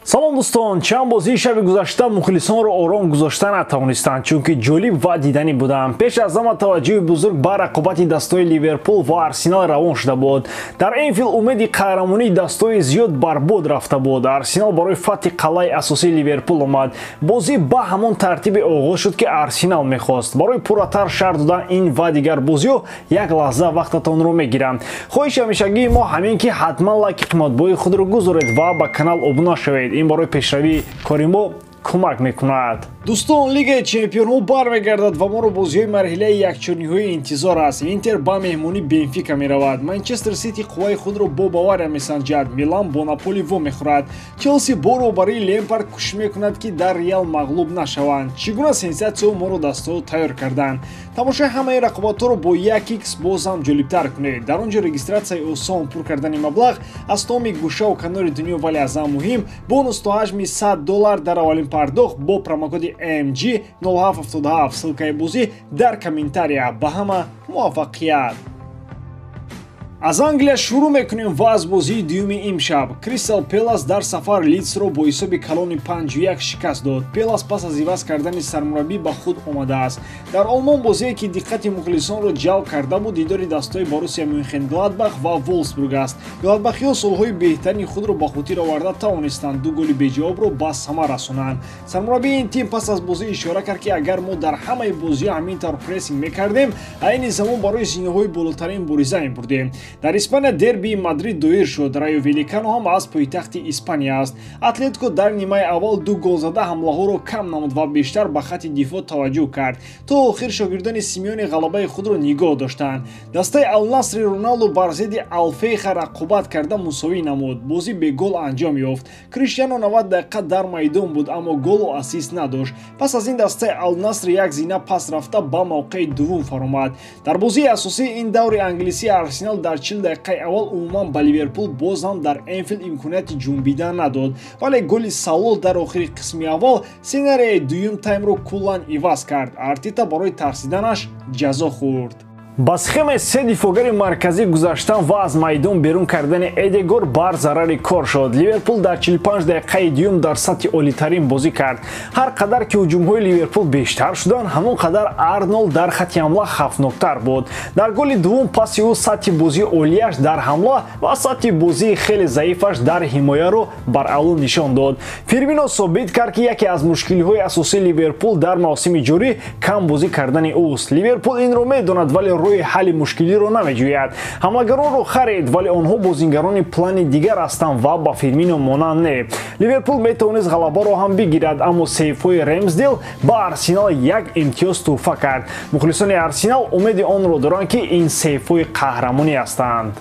Салом, дӯстон! Чанд бозии шаби гузашта мухлисонро ором гузошта натавонистанд, чунки ҷолиб ва диданӣ буданд. Пеш аз ҳама таваҷҷӯҳи бузург ба рақобати дастаҳои Ливерпул ва Арсенал равон шуда буд. Дар Энфилд умеди қаҳрамонии дастаҳои зиёд барбод рафта буд. Арсенал барои фатҳи қалъаи асосии Ливерпул омад. Бозӣ ба ҳамон тартибе оғоз шуд, ки Арсенал мехост. Барои пурратар шарҳ додан ин ва дигар бозиҳо як лаҳза вақтатонро мегирам. Хоҳиши ҳамешагии мо ҳамин, ки ҳатман лайки қиматбоҳои худро гузоред ва ба канал обуна шавед. Ин барои пешравии кори мо кӯмак мекунад. Дӯстон, Лигаи чемпионҳо бармегардад ва моро бозиҳои марҳилаи якчорниҳоӣ интизор аст. Интер ба меҳмонӣ Бенфика меравад, Манчестер Сити қувваи худро бо Бавария месанҷад, Милан бо Наполи вомехӯрад, Челси бо роҳбарии Лемпард кӯшиш мекунад, ки дар Реал мағлуб нашаванд. Чӣ гуна сенсатсияҳо моро дастаҳо тайёр карданд? Тамошои ҳамаи рақобатҳоро бо 1x боз ҳам ҷолибтар кунед. Дар он ҷо регистратсияи осон, пур кардани маблағ аз тамоми гӯшаву канори дунё, вале аз ҳама муҳим бонус то ҳаҷми 100 доллар дар аввалин пардохт бо промокоди MG 0777. Ссылкаи бозӣ дар комментария. Ба ҳама муваффақият! Аз Англия шурӯъ мекунем ва аз бозии дуюми имшаб. Кристал Пелас дар сафар Лидсро бо ҳисоби калони 5-1 шикаст дод. Пелас пас аз иваз кардани сармураббӣ ба худ омадааст. Дар Олмон бозие, ки диққати мухлисонро ҷалб карда буд, дидори дастаҳои Боруссия Мюнхен-Гладбах ва Волфсбург аст. Гладбахиҳо солҳои беҳтарини худро ба хотир оварда тавонистанд ду голи беҷавобро ба самар расонанд. Сармураббии ин тим пас аз бозӣ ишора кард, ки агар мо дар ҳамаи бозиҳо ҳамин тавр прессинг мекардем, айни замон барои зинаҳои болотарин мубориза мебурдем. Дар Испания дербии Мадрид доир шуд. Райо Валлекано ҳам аз пойтахти Испания аст. Атлетико дар нимаи аввал ду гол зада, ҳамлаҳоро кам намуд ва бештар ба хатти дифоъ таваҷҷӯҳ кард. То охир шогирдони Симеоне ғалабаи худро нигоҳ доштанд. Дастаи Алнасри Роналду бар зидди Алфейха рақобат карда, мусовӣ намуд. Бозӣ бегол анҷом ёфт. Криштиано 90 дақиқа дар майдон буд, аммо голу ассист надошт. Пас аз ин дастаи Алнаср як зина пас рафта, ба мавқеи дуввум фаромад. Дар бозии асосии ин даври англисӣ Арсенал дар 40 дақиқаи аввал умуман ба Ливерпул боз ҳам дар Энфилд имконияти ҷунбидан надод, вале голи Салоҳ дар охири қисми аввал сценарияи дуюм таймро куллан иваз кард. Артета барои тарсиданаш ҷазо хӯрд. Ба схемаи се дифоъгари марказӣ гузаштан ва аз майдон берун кардани Эдегор бар зарари кор шуд. Ливерпул дар 45 дақиқаи дуюм дар сатҳи олитарин бозӣ кард. Ҳар қадар ки ҳуҷумҳои Ливерпул бештар шуданд, ҳамон қадар Арнолд дар хатти ҳамла хавфноктар буд. Дар голи дуввум паси ӯ сатҳи бозии олияш дар ҳамла ва сатҳи бозии хеле заифаш дар ҳимояро баръало нишон дод. Фирмино собит кард, ки яке аз мушкилиҳои асосии Ливерпул дар мавсими ҷорӣ кам бозӣ кардани ӯст. Ливерпул инро медонад, вале роҳи ҳалли мушкилиро намеҷӯяд. Ҳамлагаронро харид, вале онҳо бозингарони плани дигар ҳастанд ва ба Фирмино монанд не. Ливерпул метавонист ғалабаро ҳам бигирад, аммо сейвҳои Ремсдел ба Арсенал як имтиёз тӯҳфа кард. Мухлисони Арсенал умеди онро доранд, ки ин сейвҳои қаҳрамонӣ ҳастанд.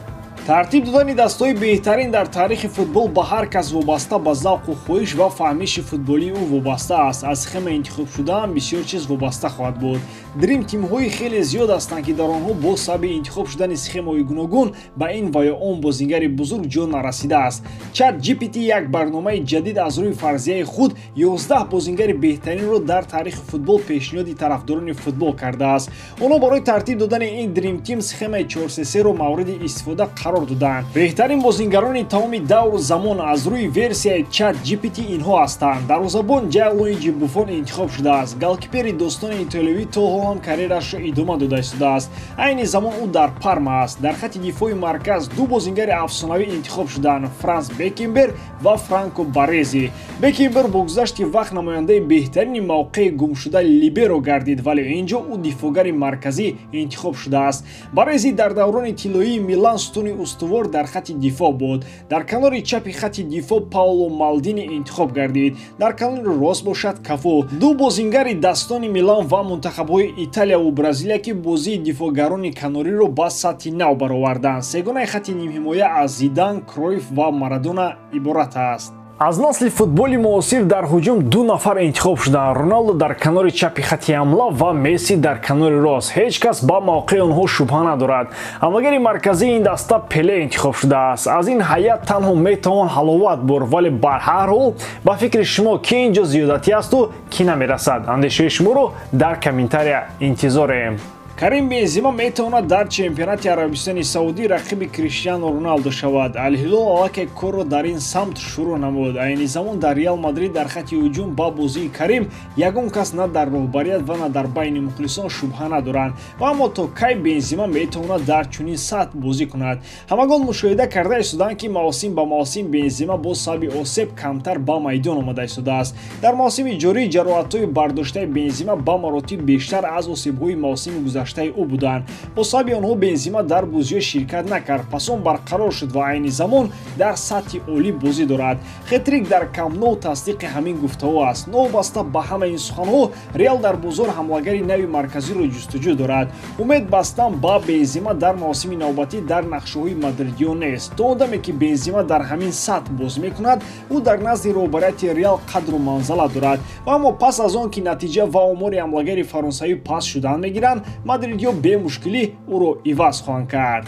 Тартиб додани дастаҳои беҳтарин дар таърихи футбол ба ҳар кас вобаста ба завқу хоҳиш ва фаҳмиши футболии ӯ вобаста аст. Аз схемаи интихобшудаам бисёр чиз вобаста хоҳад буд. Дрим тимҳои хеле зиёд ҳастанд, ки дар онҳо бо сабаби интихоб шудани схемаҳои гуногун ба ин ва ё он бозингари бузург ҷо нарасидааст. Чат GPT, як барномаи ҷадид, аз рӯи фарзияи худ 11 бозингари беҳтаринро дар таърихи футбол пешниҳоди тарафдорони футбол кардааст. Онҳо барои тартиб додани ин дрим тим схемаи 4-3-3-ро мавриди истифода қарор доданд. Беҳтарин бозингарони тамоми давру замон аз рӯи версияи Чат GPT инҳо ҳастанд. Дарвозабон Ҷанлуиҷи Буффон интихоб шудааст. Голкипери достони итолиёвӣ то ҳол ҳам карьерашро идома дода истодааст. Айни замон ӯ дар Парма аст. Дар хатти дифои марказ ду бозингари афсонавӣ интихоб шуданд: Франс Бекенбауэр ва Франко Барези. Бекенбауэр бо гузашти вақт намояндаи беҳтарини мавқеи гумшуда либеро гардид, вале ин ҷо ӯ дифоъгари марказӣ интихоб шудааст. Барези дар даврони тиллоии Милан сутуни устувор дар хатти дифоъ буд. Дар канори чапи хатти дифоъ Паоло Малдини интихоб гардид, дар канори рост бошад Кафу. Ду бозингари дастони Милан ва мунтахабҳои Италияву Бразилия, ки бозии дифоъгарони канориро ба сатҳи нав бароварданд. Сегонаи хатти нимҳимоя аз Зидан, Кройф ва Марадона иборат аст. Аз насли футболи муосир дар ҳуҷум ду нафар интихоб шуданд: Роналдо дар канори чапи хатти ҳамла ва Месси дар канори рост. Ҳеҷ кас ба мавқеи онҳо шубҳа надорад. Ҳамлагари марказии ин даста Пеле интихоб шудааст. Аз ин ҳайат танҳо метавон ҳаловат бурд, вале бар ҳар ҳол, ба фикри шумо, ки ин ҷо зиёдатӣ асту ки намерасад? Андешаи шуморо дар комментария интизорем. Карим Бензема метавонад дар чемпионати Арабистони Саудӣ рақиби Криштиану Роналдо шавад. Ал-Ҳилол аллакай корро дар ин самт шурӯъ намуд. Айни замон дар Реал Мадрид дар хати ҳуҷум ба бозии Карим ягон кас на дар роҳбарият ва на дар байни мухлисон шубҳа надоранд. Ва аммо то кай Бензема метавонад дар чунин сатҳ бозӣ кунад? Ҳамагон мушоҳида карда истоданд, ки мавсим ба мавсим Бензема бо сабаби осеб камтар ба майдон омада истодааст. Дар мавсими ҷорӣ ҷароҳатҳои бардоштаи Бензема ба маротиб бештар аз осебҳои мавсими гузаштаи ӯ буданд. Бо сабаби онҳо Бензема дар бозиҳо ширкат накард, пас он барқарор шуд ва айни замон дар сатҳи олӣ бозӣ дорад. Хетрик дар Камп Ноу тасдиқи ҳамин гуфтаҳо аст. Новобаста ба ҳамаи ин суханҳо, Реал дар бозор ҳамлагари нави марказиро ҷустуҷӯ дорад. Умед бастан ба Бензема дар мавсими навбатӣ дар нақшаҳои мадридиён нест. То одаме ки Бензема дар ҳамин сатҳ бозӣ мекунад, ӯ дар назди роҳбарияти Реал қадру манзала дорад. Ва аммо пас аз он ки натиҷа ва омори ҳамлагари фаронсавӣ паст шудан мегиранд, мадридиё бемушкилӣ ӯро иваз хоҳанд кард.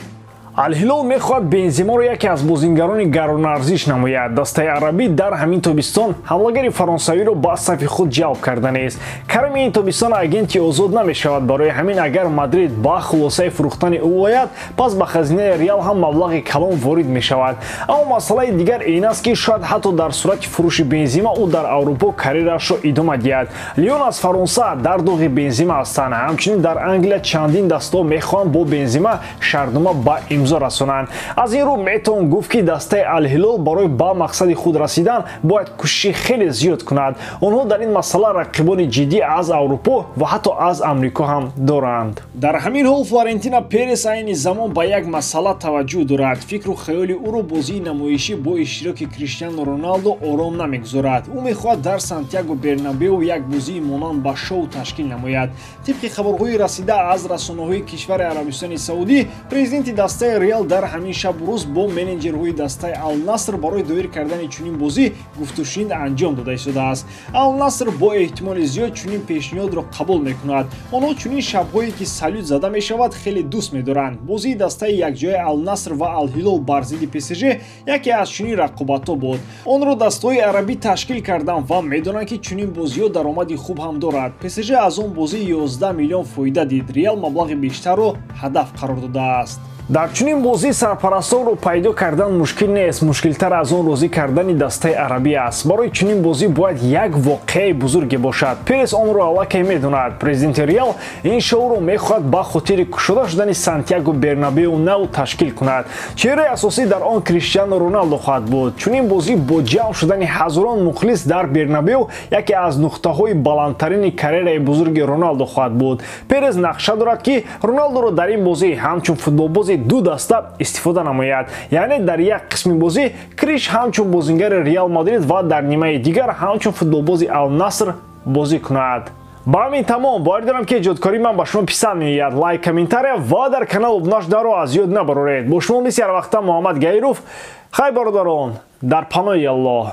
Ал-Ҳилол мехоҳад Бенземаро яке аз бозингарони гаронарзиш намояд. Дастаи арабӣ дар ҳамин тобистон ҳамлагари фаронсавиро ба сафи худ ҷалб карданест. Карими ин тобистон агенти озод намешавад. Барои ҳамин агар Мадрид ба хулосаи фурӯхтани ӯ ояд, пас ба хазинаи Реал ҳам маблағи калон ворид мешавад. Аммо масъалаи дигар ин аст, ки шояд ҳатто дар сурати фурӯши Бензема ӯ дар Аврупо карьераашро идома диҳад. Лион аз Фаронса дар доғи Бензема ҳастанд. Ҳамчунин дар Англия чандин дастаҳо мехоҳанд бо Бензема шартнома ба имзо расонанд. Аз ин рӯ метавон гуфт, ки дастаи Ал-Ҳилол барои ба мақсади худ расидан бояд кӯшиши хеле зиёд кунад. Онҳо дар ин масъала рақибони ҷиддӣ аз Аврупо ва ҳатто аз Амрико ҳам доранд. Дар ҳамин ҳол Флорентино Перес айни замон ба як масъала таваҷҷӯҳ дорад. Фикру хаёли ӯро бозии намоишӣ бо иштироки Криштиану Роналдо ором намегузорад. Ӯ мехоҳад дар Сантьяго Бернабеу як бозии монанд ба шоу ташкил намояд. Тибқи хабарҳои расида аз расонаҳои кишвари Арабистони Саудӣ, президенти дастаи Реал дар ҳамин шабу рӯз бо менеҷерҳои дастаи Ал-Наср барои доир кардани чунин бозӣ гуфтушунид анҷом дода истодааст. Ал-Наср бо эҳтимоли зиёд чунин пешниҳодро қабул мекунад. Онҳо чунин шабҳое ки салют зада мешавад хеле дӯст медоранд. Бозии дастаи якҷояи Ал-Наср ва Ал-Ҳилол бар зидди ПСЖ яке аз чунин рақобатҳо буд. Онро дастаҳои арабӣ ташкил карданд ва медонанд, ки чунин бозиҳо даромади хуб ҳам дорад. ПСЖ аз он бозӣ 11 миллион фоида дид. Реал маблағи бештарро ҳадаф қарор додааст. Дар чунин бозӣ сарпарастонро пайдо кардан мушкил нест. Мушкилтар аз он розӣ кардани дастаи арабӣ аст. Барои чунин бозӣ бояд як воқеаи бузурге бошад. Перес онро аллакай медонад. Президенти Реал ин шоуро мехоҳад ба хотири кушода шудани Сантьяго Бернабеу нав ташкил кунад. Чеҳраи асосӣ дар он Криштиану Роналдо хоҳад буд. Чунин бозӣ бо ҷамъ шудани ҳазорон мухлис дар Бернабеу яке аз нуқтаҳои баландтарини карьераи бузурги Роналдо хоҳад буд. Перес нақша дорад, ки Роналдоро дар ин бозӣ ҳамчун футболбози ду даста истифода намояд. Яъне дар як қисми бозӣ Криш ҳамчун бозингари Реал Мадрид ва дар нимаи дигар ҳамчун футболбози Ал-Наср бозӣ кунад. Ба ҳамин тамом. Боварӣ дорам, ки эҷодкории ман ба шумо писанд меояд. Лайк, комментария ва дар канал обуна шуданро аз ёд набароред. Бо шумо мисли ҳар вақта Муҳаммад Гаиров. Хайр, бародарон, дар паноҳи Аллоҳ.